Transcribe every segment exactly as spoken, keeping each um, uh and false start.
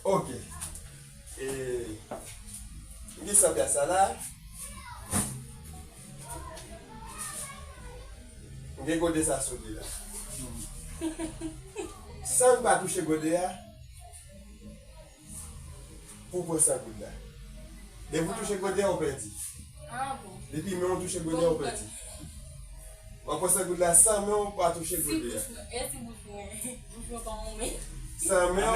Ok. E, m gen san pya sa la. M gen gode sa sou li la. San m pa touche gode a, pou w pran san goud la. Depi w touche gode a, ou pèdi. Ah bon. Depi men w touche gode a, ou pèdi. W ap pran san goud la san men w pa touche gode a. Si bouch mwen, e si bouch mwen, bouch mwen pa yon men. San men w,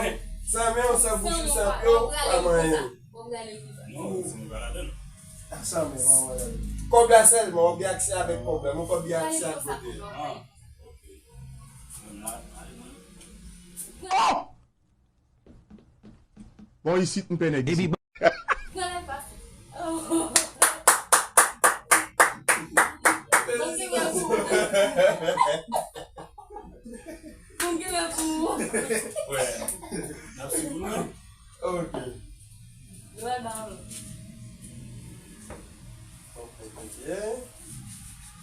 san men w, san bouch ou, san pye w, pa manyen. Ou prale konsa. Non, si nou pa ladan. San men w, pa manyen. Kòb la sèlman, w gen aksè avèk kòb la, men w pa gen aksè ak gode a. Ah, ok. Bon, isit m pè nèg isit. Pran lè pase. Oh. Bon, gen lè pou ou. Bon, gen lè pou ou. Wè. N ap swiv ou, non? Ok. Yo al ba ou. Ok, ok.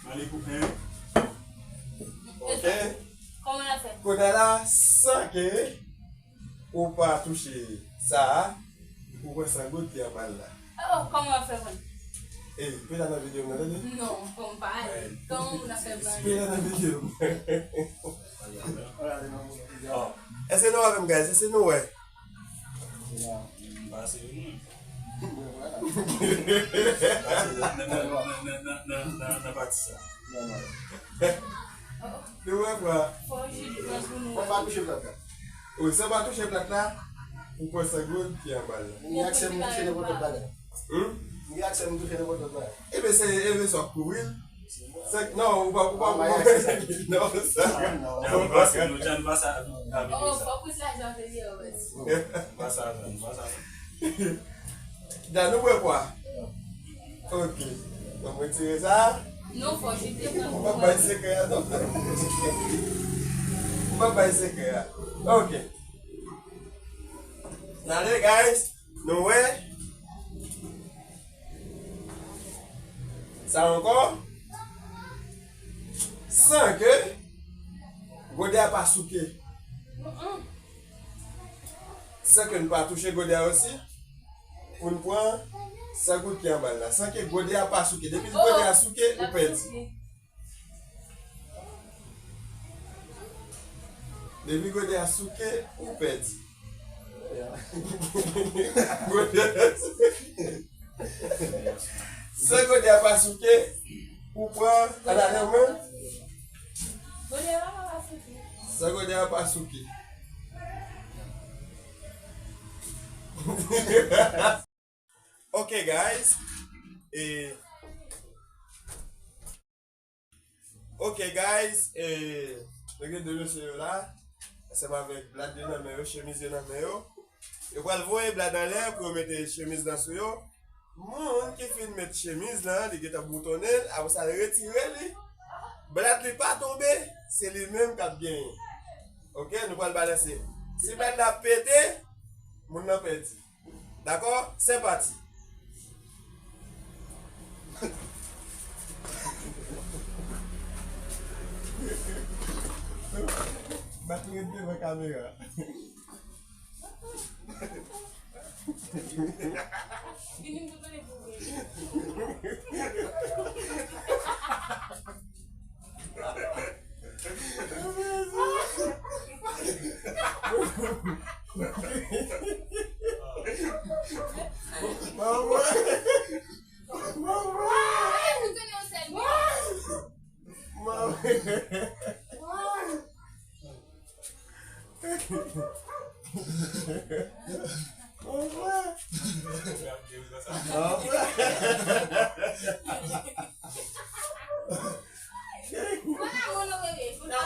M ale pou en. Ok. Kòman n ap fè? Kounye a la, san ke ou pa touche sa a, ou pran san goud ki anba l la. Oh, kòman w ap fè konn? Ey, peta nan videyo m nan, tande? Non, kòm pa ale. Kòman moun ap fè blan? Peta nan videyo m nan. Oh. Èske nou avè m, guys? Èske nou wè? M pase yo, mwen. Nan, nan, nan pati sa. Nou wè kwa? Fò w jije pou nou. Fò pa touche plat la. Wi, san pa touche plat la, ou pran san goud ki anba l la. Ni aksè pou touche nenpòt lòt bagay. Hmm? Ni aksè pou touche nenpòt lòt bagay. Ebe, se, ebe, sa w ap kouvri l. Sa, non, ou pa, ou pa, ou pa. Non, sa. Non, non. Jan nou pase, nou, jan nou pase a, a videyo sa. Oh, fòk ou se lajan veye, wè. Nou pase a, nou pase a. Dan, nou pran kwa? Ok. Bon, mwen retire sa. Non, fò jete pou mwen. Ou pa bay sekrè a, non. Ou pa bay sekrè a. Ok. N ale, guys. Nou wè. Sa ankò. San ke gode a pa souke. San ke n pa touche gode a osi. Pou n pran san goud ki anba l la. San ke gode a pa souke. Depi gode a souke, ou pèdi. Depi gode a souke, ou pèdi. Gode a souke. San gode a pa souke, ou pran, ann ale ou menm. Gode a pa souke. San gode a pa souke. Ok, guys. E, ok, guys. E, nou gen de mesye yo la. Ansanm avèk blad yo nan men yo, chemiz yo nan men yo. Yo pral voye blad anlè pou yo mete chemiz lan sou yo. Moun ki fin met chemiz lan, li gentan boutonnen l, apre sa, l retire li. Blad li pa tonbe, se li menm k ap genyen. Ok, nou pral balanse. Si blad la pete, moun nan pèdi. Dakò? Se pati. Bat ret devan kamera.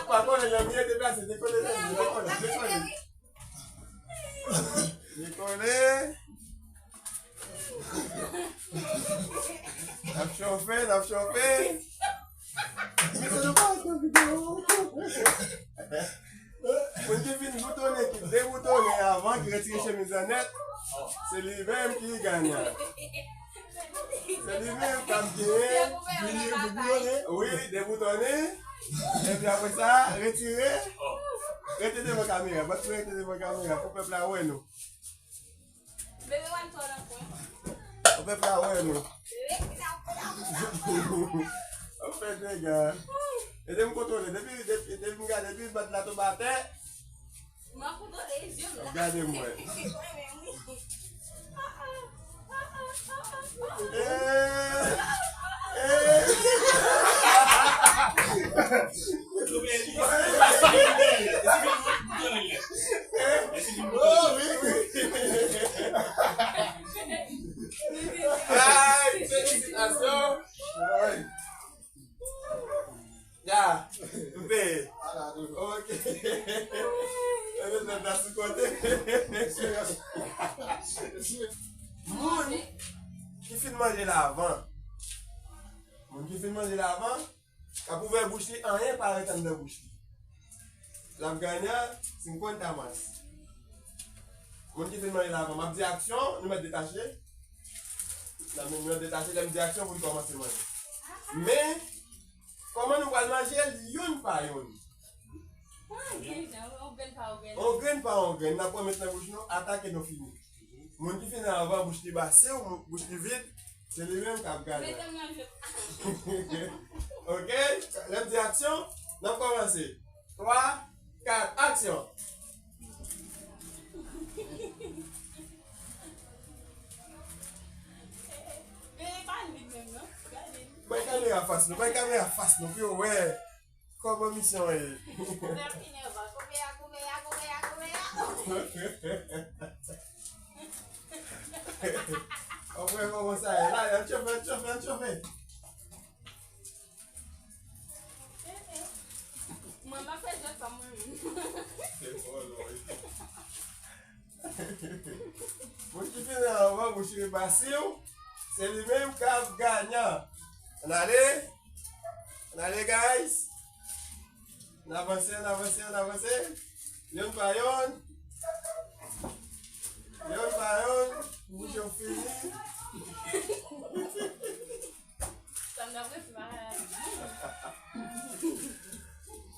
Pa konnen, janm ye deplase, dekole, janm ye, dekole, dekole. Dekole. N ap chofe, n ap chofe. Mesye, nou pa wè videyo. Moun ki fin boutonnen, ki deboutonnen avan, ki retire chemiz lan nèt, se li menm ki ganyan. Se li menm k ap genyen. Wi, deboutonnen. Epi apre sa, retire. Rete devan kamera, bat pou rete devan kamera, pou pèp la wè nou. Bebe wè m twò nan kwen. Pou pèp la wè nou. An fèt, nèg la. Ede m kontwole. Depi, depi, depi m gade, depi bat la tonbe atè. M ap kontwole zye m la. Gade m wè. Eh, eh. Oh, wi. Ay, felisitasyon. Ya, m peye. Ok. Epi, sa ta sou kote. Moun ki fin manje la avan. Moun ki fin manje la avan, k ap ouvè bouch li, anyen pa ret anndan bouch li. L ap ganya cincuenta más. Moun ki fin manje la avan, m ap di aksyon, nou mèt detache. Nan men nou mèt detache, lè m di aksyon pou n kòmanse manje. Men, kòman nou pral manje l youn pa youn? Ah, deja, on grenn pa on grenn. On grenn pa on grenn, n ap pran met nan bouch nou, atake nou fini. Moun ki fin anvan, bouch li ba, si w, bouch li vid, se li menm k ap ganye. Mete m nan jwèt. Ok? Lè m di aksyon, n ap kòmanse. Twa, kat, aksyon! Bebe pa vin menm non. Gade. Bay kamera fas nou, bay kamera fas nou, pou yo wè kòman misyon an ye. Lè m fini anvan, koupe a, koupe a, koupe a, koupe a. Anpre kòman sa ye. La, ann chofe, ann chofe, ann chofe. Mwen, m ap fè jwèt pa mwen menm. Moun ki fin anvan, bouch li ba, si w, se li menm k ap ganyan. Ann ale. Ann ale, guys. Ann avanse, ann avanse, ann avanse. Yonn pa yonn. Yonn pa yonn. Bouch yo fini. Sa m t ap resi pa.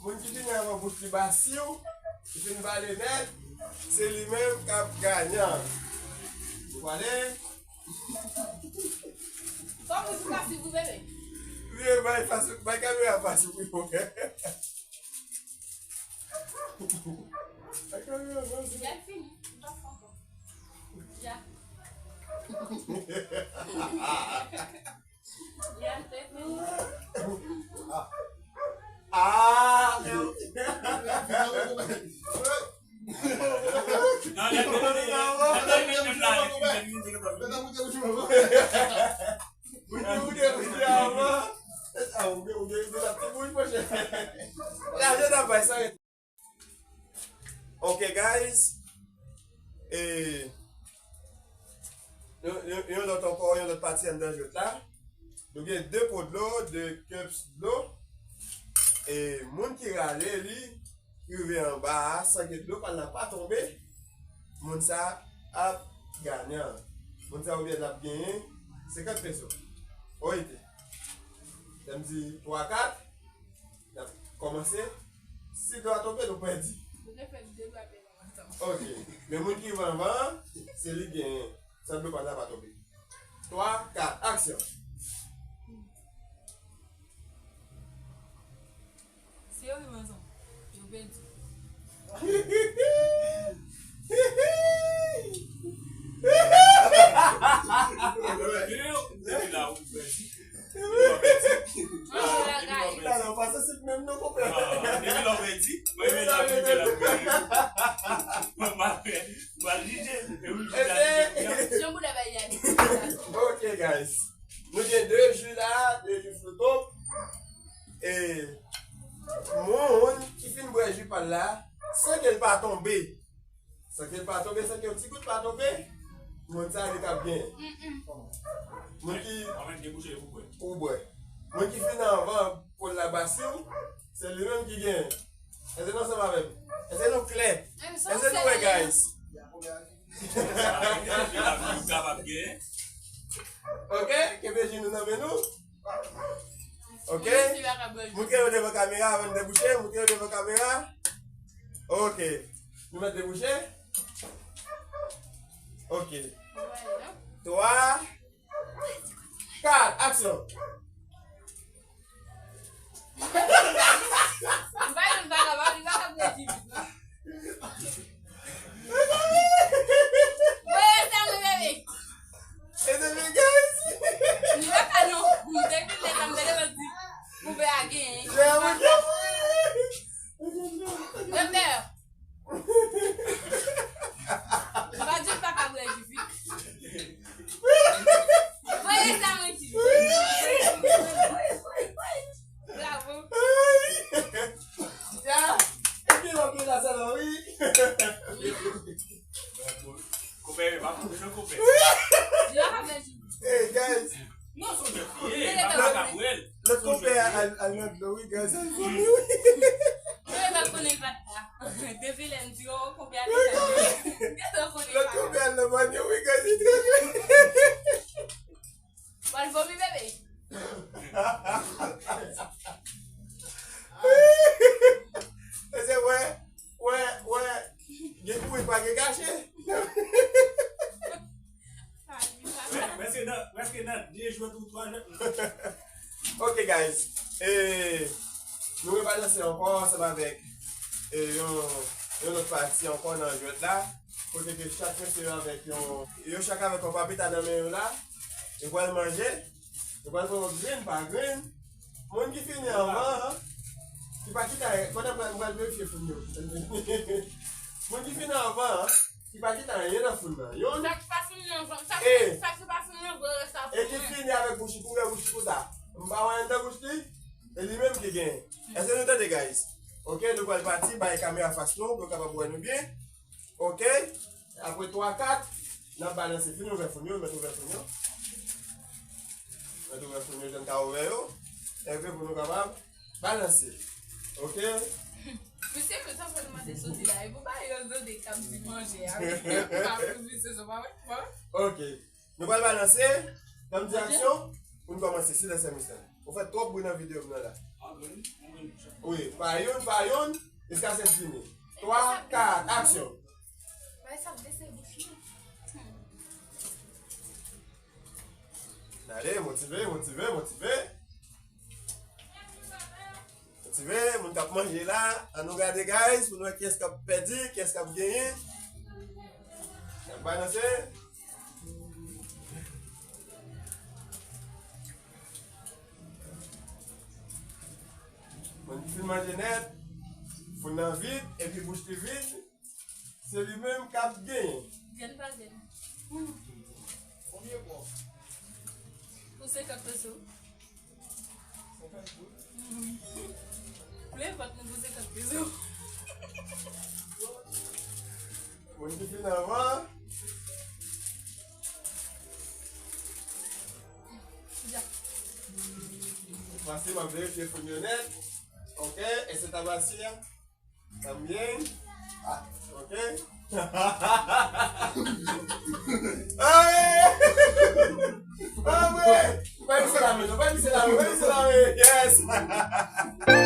Moun ki vini anvan bouch li ba, si w, ki fin bale nèt, se li menm k ap ganyan. Nou pale. Kòman ou ka swiv ou, bebe? Wi, bay fas, bay kamera fas ou, wi. Bay kamera fas ou. Jwèt fini. M pa fè ankò. Jwèt. Jwèt, se fini. Ah! Ok, guys. E, yon, yon, yon lòt ankò, yon lòt pati anndan jwèt la. Nou gen de po dlo, de cups dlo. E moun ki rale li, ki rive anba a, san ke dlo pa l la pa tonbe, moun sa ap ganyan. Moun sa oubyen l ap genyen senkant peso. Oyte. Lè m di twa, kat, n ap kòmanse. Si dlo a tonbe, nou pèdi. Nou te fè de dwa pèdi ansanm. Ok. Men moun ki rive anvan an, se li k genyen. San dlo pa l la pa tonbe. Twa, kat, aksyon. Si yo rive ansanm, yo pèdi. Depi la, ou pèdi. Non, non, pa sansib menm non, konpè. Depi lè w pèdi, mwen menm la, mwen la, mwen mal jije. E ou jije. Jan boulè bay Yannick. Ok, guys. Nou gen de ji la, de ji Fruit Top. E moun ki fin bwè ji pa l la, san ke l pa tonbe. San ke l pa tonbe, san ke yon ti gout pa tonbe, moun sa li k ap genyen. Moun ki, ou bwè. Moun ki fin anvan pou l la ba si w, se li menm ki genyen. Èske nou ansanm avè m? Èske nou klè? Èske nou wè, guys? Ok, kenbe ji nou nan men nou. Ok? Montre yo devan kamera avan n debouche, montre yo devan kamera. Ok. Nou mèt debouche? Ok. Twa, kat, aksyon. M pa jwenn pa kapab, li pa ka predi vit non. Voye sa mwen, bebe. Edem, guys. Li pa ka non. Depi lè sa m te gentan di koupe a genyen. Lè mwen te Doktè. M pa di l pa ka predi vit. Voye sa mwen di. Bravo. Ya, epi lòt mwen la sa la, wi. Koupe, pa koupe, non, koupe. Yo ap vle di. Hey, guys. Non, se yon jwèt li ye, pa ka pou el. Lòt koupe al, al nan dlo, wi, guys, al fon, wi. Yo ap konnen l pa t la. Depi lè m di yo, koupe al nan dlo. Lòt koupe al nan banyo, wi, guys, li trè. Pral vomi, bebe. Mesye, wè, wè, wè, gen kouri pa gen kache. Prèske nan, prèske nan de jwèt ou twa jwèt. Ok, guys. E, nou rebalanse ankò ansanm avèk e, yon, yon lòt pati ankò nan jwèt la. Kote ke chak mesye yo avèk yon, yo chak avèk yon papita nan men yo la. Yo pral manje. Yo pral pran yon grenn pa grenn. Moun ki fini anvan an, ki pa kite anyen, pandan mwen pral verifye foun yo. Moun ki fini anvan an, ki pa kite anyen nan foun nan. Yon. Sa ki pa fini anvan, sa ki, e, sa ki pa fini anvan, rès la pou mwen. E ki fini avèk bouch li, ki ouvè bouch li konsa. M pa wè anndan bouch li, e li menm ki genyen. Èske nou tande, guys? Ok, nou pral pati, bay kamera fas nou, pou yo kapab wè nou byen. Ok? Apre twa, kat, n ap balanse. Fin ouvè foun yo, mèt ouvè foun yo. Mèt ouvè foun yo, jan n ka ouvè yo. Epi pou nou kapab balanse. Ok? Mesye, ke sa fè nou mande soti la, e pou ba yo zode k ap di manje a, wi. Pa pou misye, se pa vre, pa vre? Ok. Nou pral balanse. Ban m di aksyon pou n kòmanse. Silans, sè Michel. Ou fè twòp bri nan videyo m nan la. Wi, pa youn, pa youn, jiskaske n fini. Twa, kat, aksyon. Bay sa bese bouch nou. Gade, motive, motive, motive. Motive, moun k ap manje la. Ann nou gade, guys, pou n wè kiyès k ap pèdi, kiyès k ap genyen. N ap balanse. Moun ki fin manje nèt, foun nan vid, epi bouch li vid, se li menm k ap genyen. Grenn pa grenn. Konbyen bò? Pou senkant peso. Senkant goud? Wi. Plen vant nou pou senkant peso. Moun ki fin anvan. Pase, m ap verifye foun yo nèt. Ok, e se tabasi a. También. Ah, ok. Ay! Ah, ouais! Pa pise la men, non, pa pise la men, pa pise la men. Yes!